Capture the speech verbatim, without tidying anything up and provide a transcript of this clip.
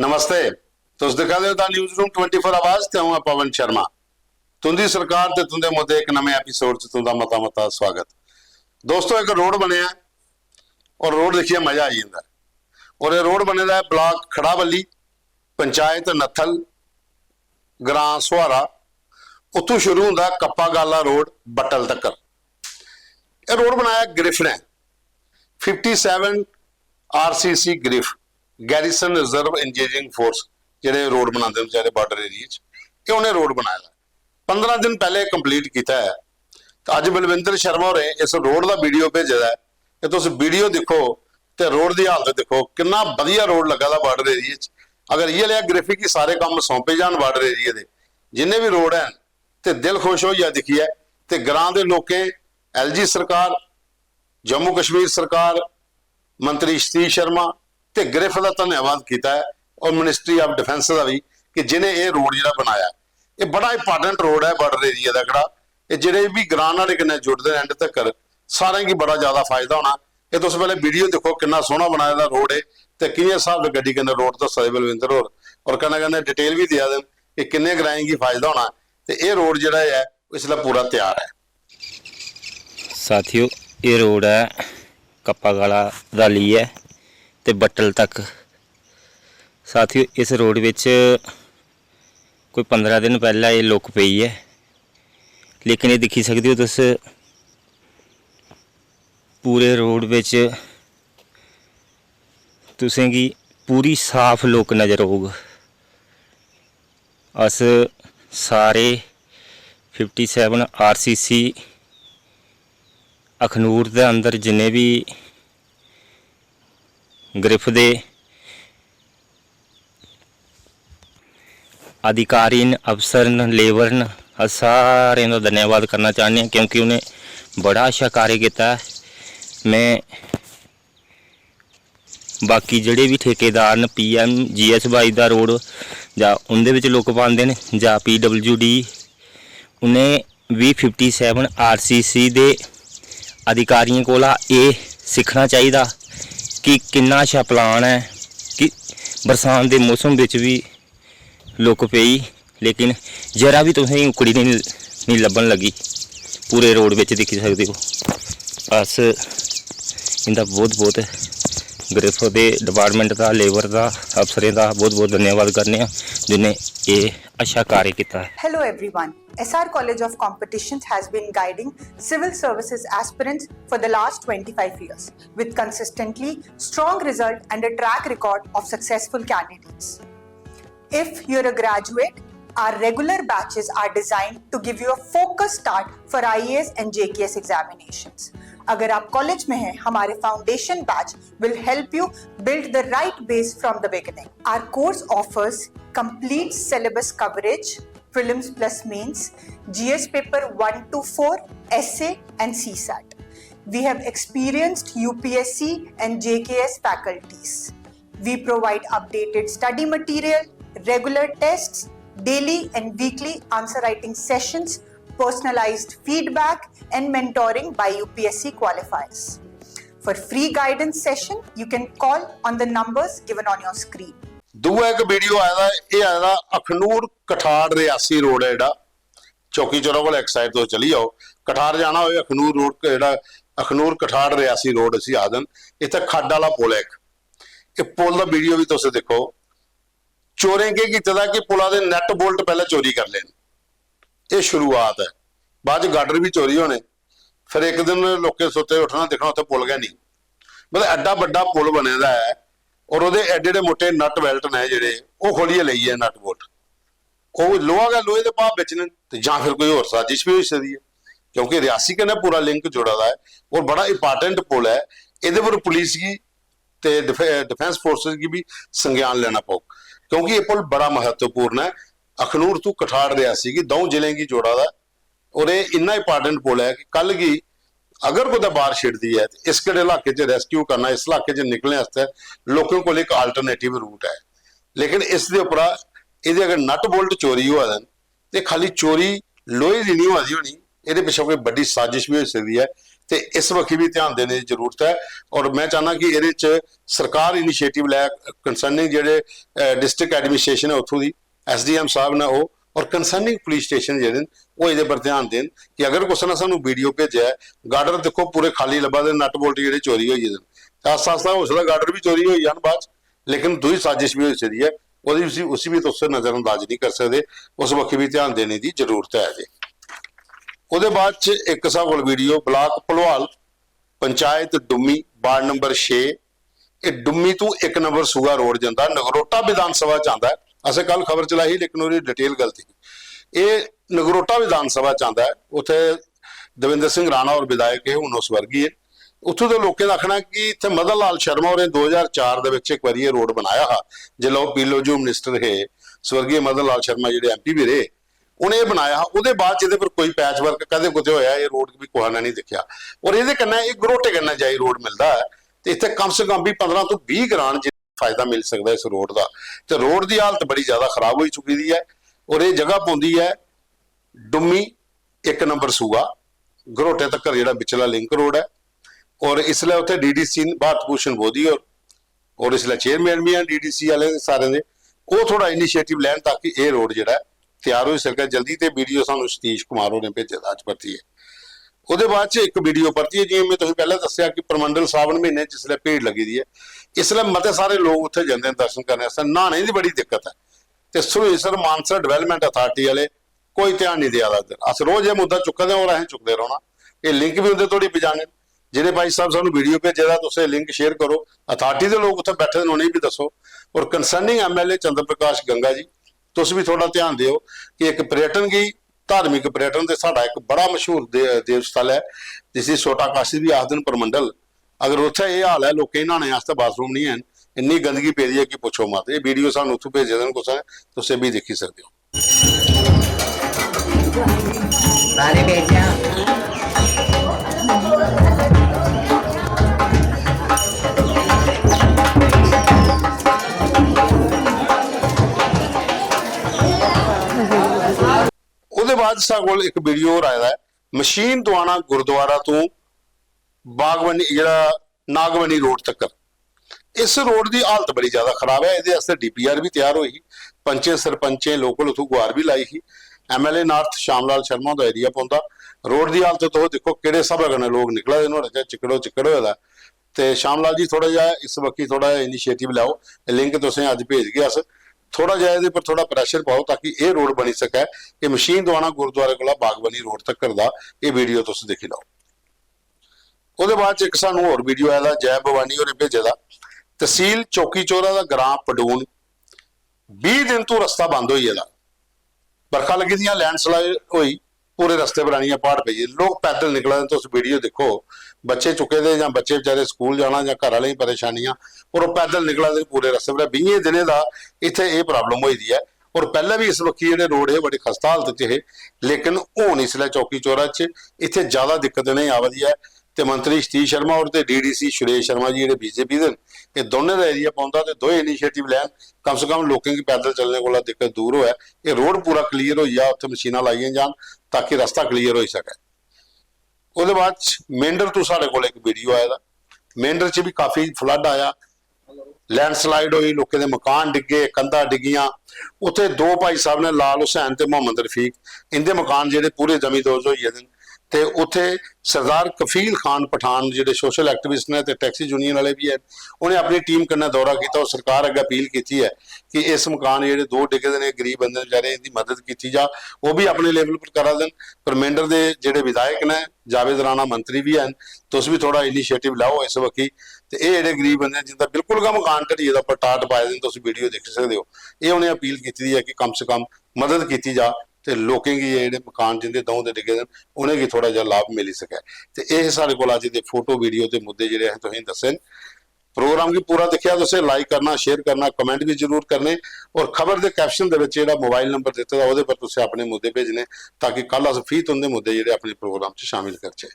नमस्ते। तुस दिक्खा दे ओ the news room twenty four आवाज ते अ'ऊं आं पवन शर्मा। तुं'दी सरकार ते तुं'दे मुद्दे इक नमें एपिसोड च तुं'दा मता मता स्वागत। दोस्तो, इक रोड बनेआ ऐ और रोड दिक्खियै मजा आई जंदा ऐ। और एह् रोड बने दा ऐ ब्लाक खड़ाबल्ली, पंचायत नत्थल, ग्रां सुहारा, उत्थों शुरू होंदा कप्पा गाला रोड बट्टल तक्कर। एह् रोड बनाया ग्रिफ ने, fifty seven RCC GREF, garrison reserve engineering force, जेह्ड़े रोड बनांदे न बेचारे बार्डर एरिया च, एह् उ'नें रोड बनाए दा। पंदरां दिन पैह्ले कंप्लीट कीता ऐ। ते अज्ज बलविंदर शर्मा होरें इस रोड दा वीडियो भेजे दा ऐ। ते तुस वीडियो दिक्खो ते रोड दी हालत दिक्खो, किन्ना बधिया रोड लग्गा दा बार्डर एरिया च। अगर इ'यै लेआ ग्रिफ गी सारे कम्म सौंपे जान बार्डर एरिया दे, जिन्ने बी रोड हैन, ते दिल खुश होई जा दिक्खियै। ते ग्रां दे लोकें, एलजी सरकार, जम्मू कश्मीर सरकार, मंत्री सतीश शर्मा ते ग्रिफ दा धन्यवाद कीता ऐ और मिनिस्ट्री ऑफ डिफेंस दा भी, कि जिनें एह् रोड जेह्ड़ा बनाया। एह् बड़ा इंपॉर्टेंट रोड ऐ बार्डर एरिया दा एह्कड़ा। एह् जेह्ड़े बी ग्रां न्हाड़े कन्नै जुड़दे न एंड तक्कर, सारें गी बड़ा ज्यादा फायदा होना। एह् तुस पैह्ले वीडियो दिक्खो, किन्ना सोह्ना बनाए दा रोड ऐ ते कि'यां स्हाब गड्डी कन्नै रोड दस्सा दे बलविंदर होर, और कन्नै कन्नै डिटेल बी देआ दे न कि किन्ने ग्राएं गी फायदा होना। ते एह् रोड जेह्ड़ा ऐ, इसलै पूरा त्यार ऐ। साथियो, एह् रोड ऐ कप्पा गाला दा लेइयै ते बट्टल तक। साथियो, इस रोड बिच कोई पंदरां दिन पैह्लें एह् लुक पेई ऐ, लेकिन एह् दिक्खी सकदे ओ तुस, पूरे रोड बिच तुसेंगी पूरी साफ लुक नजर औग। अस सारे फिफ्टी सेवन आरसीसी अखनूर दे अंदर जिन्ने बी ग्रिफ दे अधिकारी न, अफसर न, लेबर न, अस सारें दा धन्यवाद करना चाह्न्ने आं, क्योंकि उ'नें बड़ा अच्छा कार्य कीता ऐ। में बाकी जेह्ड़े बी ठेकेदार न, पीएम जीएसवाई दा रोड जां उं'दे बिच लुक पांदे न जां पीडब्ल्यूडी, उ'नें बी फिफ्टी सेवन आरसीसी दे अधिकारियें कोला एह् सिक्खना चाहिदा कि किन्ना अच्छा प्लान ऐ कि बरसांत दे मौसम बिच बी लुक पेई, लेकिन जरा बी तुसेंगी उकड़ी निं निं लब्भन लगी। पूरे रोड बिच दिक्खी सकदे ओ, अस इं'दा बहुत बहुत ग्रिफ दे डिपार्टमेंट दा, लेबर दा, अफसरें दा बहुत बहुत धन्यवाद करने आं जि'नें एह् अच्छा कार्य कीता ऐ। Hello everyone. S R College of Competitions has been guiding civil services aspirants for the last twenty-five years with consistently strong result and a track record of successful candidates. If you're a graduate, our regular batches are designed to give you a focused start for I A S and J K S examinations. अगर आप college में हैं, हमारे foundation batch will help you build the right base from the beginning. Our course offers complete syllabus coverage, prelims plus mains, G S paper one to four, essay and C sat. We have experienced U P S C and J K S faculties. We provide updated study material, regular tests, daily and weekly answer writing sessions, personalized feedback, and mentoring by U P S C qualifiers. For free guidance session, you can call on the numbers given on your screen. दूआ इक video आए दा, एह् आए दा अखनूर कठाड़ Reasi road ऐ जेह्ड़ा, चौकी चौरा कोला इक साइड तुस चली जाओ, कठाड़ जाना होए, अखनूर रोड जेह्ड़ा, अखनूर कठाड़ रियासी रोड इसी आखदे न। इत्थै खड्ड आह्ला पुल ऐ इक, एह् पुल दा वीडियो बी तुस दिक्खो। चोरें केह् कीते दा कि पुला दे नट बोल्ट पैह्लें चोरी करी ले न, एह् शुरुआत ऐ। बाद च गार्डर बी चोरी होने, फिर इक दिन लोकें सुत्ते उट्ठना, दिक्खना उत्थै पुल गै नेईं। मतलब एड्डा बड्डा पुल बने दा ऐ और ओह्दे एड्डे एड्डे मुट्टे नट बेल्ट न जेह्ड़े, ओह् खोलियै लेई गे नट बोल्ट। ओह् लोहा गै, लोहे दे भाव बेचने न ते जां फिर कोई होर साजिश बी होई सकदी ऐ, क्योंकि रियासी कन्नै पूरा लिंक जुड़ा दा ऐ और बड़ा इंपॉर्टेंट पुल ऐ। एह्दे पर पुलिस गी ते डिफे-, डिफेंस फोर्सेस गी बी संज्ञान लैना पौग, क्योंकि एह् पुल बड़ा म्हत्तवपूर्ण ऐ। अखनूर तू कठाड़ रियासी गी, द'ऊं जिलें गी जोड़ा दा ऐ और एह् इन्ना इंपॉर्टेंट पुल ऐ कि कल गी अगर कुतै बार छिड़दी ऐ ते इस केह्ड़े इलाके च रेस्क्यू करना, इस इलाके च निकलने आस्तै लोकें कोल इक अल्टरनेटिव रूट ऐ। लेकिन इस दे उप्परा एह्दे अगर नट बोल्ट चोरी होआ दे न ते खाली चोरी लोहे दी निं होआ दी होनी, एह्दे पिच्छें कोई बड्डी साजिश बी होई सकदी ऐ। ते इस बक्खी बी ध्यान देने दी जरूरत ऐ। और में चाहना कि एह्दे च सरकार इनिशिएटिव लै, कंसर्निंग जेह्ड़े डिस्ट्रिक्ट एडमिनिस्ट्रेशन ऐ उत्थूं दी, एसडीएम साहब ने ओह्, और कंसर्निंग पुलिस स्टेशन जेह्ड़े न, ओह् एह्दे पर ध्यान देन कि अगर कुसै ने सानूं वीडियो भेजेआ ऐ, गार्डर दिक्खो पूरे खाली लब्भा दे, नट बोल्ट जेह्ड़े चोरी होई गेदे न, ते आस्ता आस्ता हो सकदा गार्डर बी चोरी होई जान बाद च, लेकिन दूई साजिश बी होई सकदी ऐ, ओह्दी उसी, उसी बी तुस नजरअंदाज नहीं करी सकदे। उस बक्खी बी ध्यान देने दी जरूरत ऐ जे। ओह्दे बाद च इक साढ़े कोल video block Bhalwal, panchayat dummy, ward number छे, एह् डुम्मी तू इक नंबर सूआ रोड जंदा, नगरोटा विधान सभा च आंदा ऐ। असें कल खबर चलाई ही, लेकिन ओह्दी डिटेल गलत ही। एह् नगरोटा विधान सभा च आंदा ऐ। उत्थै दविंदर सिंह राणा होर विधायक हे, हून ओह् स्वर्गीय। उत्थूं दे लोकें दा आखना ऐ कि इत्थै मदन लाल शर्मा होरें दो ज्हार चार दे बिच इक बारी एह् रोड बनाया हा, जिसलै ओह् पीडब्ल्यूडी मिनिस्टर हे, स्वर्गीय मदन लाल शर्मा जेह्ड़े एमपी बी रेह्, उ'नें एह् बनाया हा। ओह्दे बाद च एह्दे पर कोई पैच वर्क कदें कुतै होया, एह् रोड बी कुसै ने नहीं दिक्खेआ। और एह्दे कन्नै एह् गरोटे कन्नै जाई रोड मिलदा ऐ, ते इत्थै कम से कम बी पंदरां तो बीह् ग्रां च फायदा मिल सकदा इस रोड दा। ते रोड दी हालत बड़ी ज्यादा खराब होई चुकी दी ऐ, और एह् जगह पौंदी ऐ डुम्मी इक नंबर सूआ, गरोटे तक्कर जेह्ड़ा बिचला लिंक रोड ऐ। और इसलै उत्थै डीडीसी न भारत भूषण बोधी होर, और इसलै चेयरमैन बी हैन डीडीसी आह्ले सारें दे, ओह् थोह्ड़ा इनिशिएटिव लैन ताकि एह् रोड जेह्ड़ा ऐ त्यार होई सकै जल्दी। ते वीडियो सानूं सतीश कुमार होरें भेजे दा अज्ज परतियै। ओह्दे बाद च इक वीडियो परतियै, जि'यां में तुसें पैह्लें दस्सेआ कि परमंडल सावन म्हीने च जिसलै भीड़ लग्गी दी ऐ, इसलै मते सारे लोक उत्थै जंदे न दर्शन करने आस्तै। न्हाने दी बड़ी दिक्कत ऐ, ते सरूईंसर मानसर डेवलपमेंट अथार्टी आह्ले कोई ध्यान नहीं देआ दा इद्धर। अस रोज एह् मुद्दा चुक्का दे और असें चुकदे रौह्ना। एह् लिंक बी उं'दे धोड़ी पजाने न। जि'नें भाई साहब सानूं वीडियो भेजे दा, तुस एह् लिंक शेयर करो। अथार्टी दे लोक उत्थै बैठे दे न, उ'नेंगी बी दस्सो। और कंसर्निंग एमएलए चंद्र प्रकाश गंगा जी, तुस बी थोह्ड़ा ध्यान देओ कि इक पर्यटन गी, धार्मिक पर्यटन ते साढ़ा इक बड़ा मशहूर दे-, देव स्थल ऐ, जिसी छोटा काशी बी आखदे न परमंडल। अगर उत्थै एह् हाल ऐ, लोकें गी न्हाने आस्तै बाथरूम निं हैन, इन्नी गंदगी पेदी ऐ कि पुच्छो मत। एह् वीडियो सानूं उत्थूं भेजे दे न कुसै ने, तुस एह् बी दिक्खी सकदे ओ। सारे भेजना। ओह्दे बाद साढ़े कोल इक वीडियो होर आए दा ऐ, मशीन दुआना गुरुद्वारा तू बागवानी, जेह्ड़ा नागवानी रोड तक्कर। इस रोड दी हालत बड़ी ज्यादा खराब ऐ। एह्दे आस्तै डीपीआर बी त्यार होई ही, पंचें सरपंचें लोकल उत्थूं गुहार बी लाई ही। एमएलए नार्थ श्यामलाल शर्मा हुंदा एरिया पौंदा। रोड दी हालत तुस दिक्खो, केह्ड़े स्हाबै कन्नै लोक निकला दे, नुहाड़े च चिक्कड़ो चिक्कड़ होए दा। ते श्यामलाल जी, थोह्ड़ा जेहा इस बक्खी थोह्ड़ा इनिशिएटिव लैओ, लिंक तुसें अज्ज भेजगे अस। थोह्ड़ा जेहा एह्दे पर थोह्ड़ा प्रेशर पाओ ताकि एह् रोड बनी सकै। एह् मशीन दुआना गुरुद्वारे कोला बागवानी रोड तक्कर दा एह् वीडियो तुस दिक्खी लैओ। ओह्दे बाद च इक सानूं होर वीडियो आए दा, जय भवानी होरें भेजे दा। तसील चौकी चौरा दा ग्रां पडून, बीह् दिन तू रस्ता बंद होई गेदा। बरखा लग्गी दियां, लैंडस्लाइड होई, पूरे रस्ते पर आनियै प्हाड़ पेई गे। लोक पैदल निकला दे, तुस वीडियो दिक्खो, बच्चे चुक्के दे जां बच्चे बेचारे स्कूल जाना जां घर आह्लें गी परेशानियां, और ओह् पैदल निकला दे पूरे रस्ते पर। बीहें दिनें दा इत्थै एह् प्रॉब्लम होई दी ऐ। और पैह्लें बी इस बक्खी जेह्ड़े रोड हे बड़ी खस्ता हालत च हे, लेकिन हून इसलै चौकी चौरा च इत्थै ज्यादा दिक्कत इ'नेंगी आवा दी ऐ। ते मंत्री सतीश शर्मा होर ते डीडीसी सुरेश शर्मा जी जेह्ड़े बीजेपी दे न, एह् दोनें दा एरिया पौंदा, ते दोए इनिशिएटिव लैन, कम से कम लोकें गी पैदल चलने कोला दिक्कत दूर होऐ। एह् रोड पूरा क्लीयर होई जा, उत्थै मशीनां लाइयां जान ताकि रस्ता क्लीयर होई सकै। ओह्दे बाद च मेंढर तू साढ़े कोल इक वीडियो आए दा, मेंढर च बी काफी फ्लड आया, लैंडस्लाइड होई, लोकें दे मकान डिग्गे, कंधां डिग्गियां। उत्थै दो भाई साहब ने, लाल हुसैन ते मोहम्मद रफीक, इंदे मकान जेह्ड़े पूरे जमींदोज होई गेदे न। ते उत्थै सरदार कफील खान पठान जेह्ड़े सोशल एक्टिविस्ट ने ते टैक्सी यूनियन आह्ले बी हैन, उ'नें अपनी टीम कन्नै दौरा कीता और सरकार अग्गें अपील कीती ऐ कि इस मकान जेह्ड़े दो डिग्गे दे ने, गरीब बंदे न बेचारे, इंदी मदद कीती जा। ओह् बी अपने लेवल पर करा दे न। पर मेंढर दे जेह्ड़े विधायक न, जावेद राणा मंत्री बी हैन, तुस बी थोह्ड़ा इनिशिएटिव लैओ इस बक्खी। ते एह् जेह्ड़े गरीब बंदे न जिंदा बिल्कुल गै मकान ढली गेदा, पर टाट पाए दे न, तुस वीडियो दिक्खी सकदे ओ। एह् उ'नें अपील कीती दी ऐ कि कम से कम मदद कीती जा ते लोकें गी एह् जेह्ड़े मकान जिंदे द'ऊं दे डिग्गे दे न, उ'नेंगी थोह्ड़ा जेहा लाभ मिली सकै। ते एह् हे साढ़े कोल अज्ज दे फोटो, वीडियो ते मुद्दे जेह्ड़े असें तुसेंगी दस्से न। प्रोग्राम गी पूरा दिक्खेआ तुसें, लाइक करना, शेयर करना, कमेंट बी जरूर करने, और खबर दे कैप्शन दे बिच जेह्ड़ा मोबाइल नंबर दित्ते दा, ओह्दे पर तुसें अपने मुद्दे भेजने, ताकि कल अस फ्ही तुं'दे मुद्दे जेह्ड़े अपने प्रोग्राम च शामिल करचै।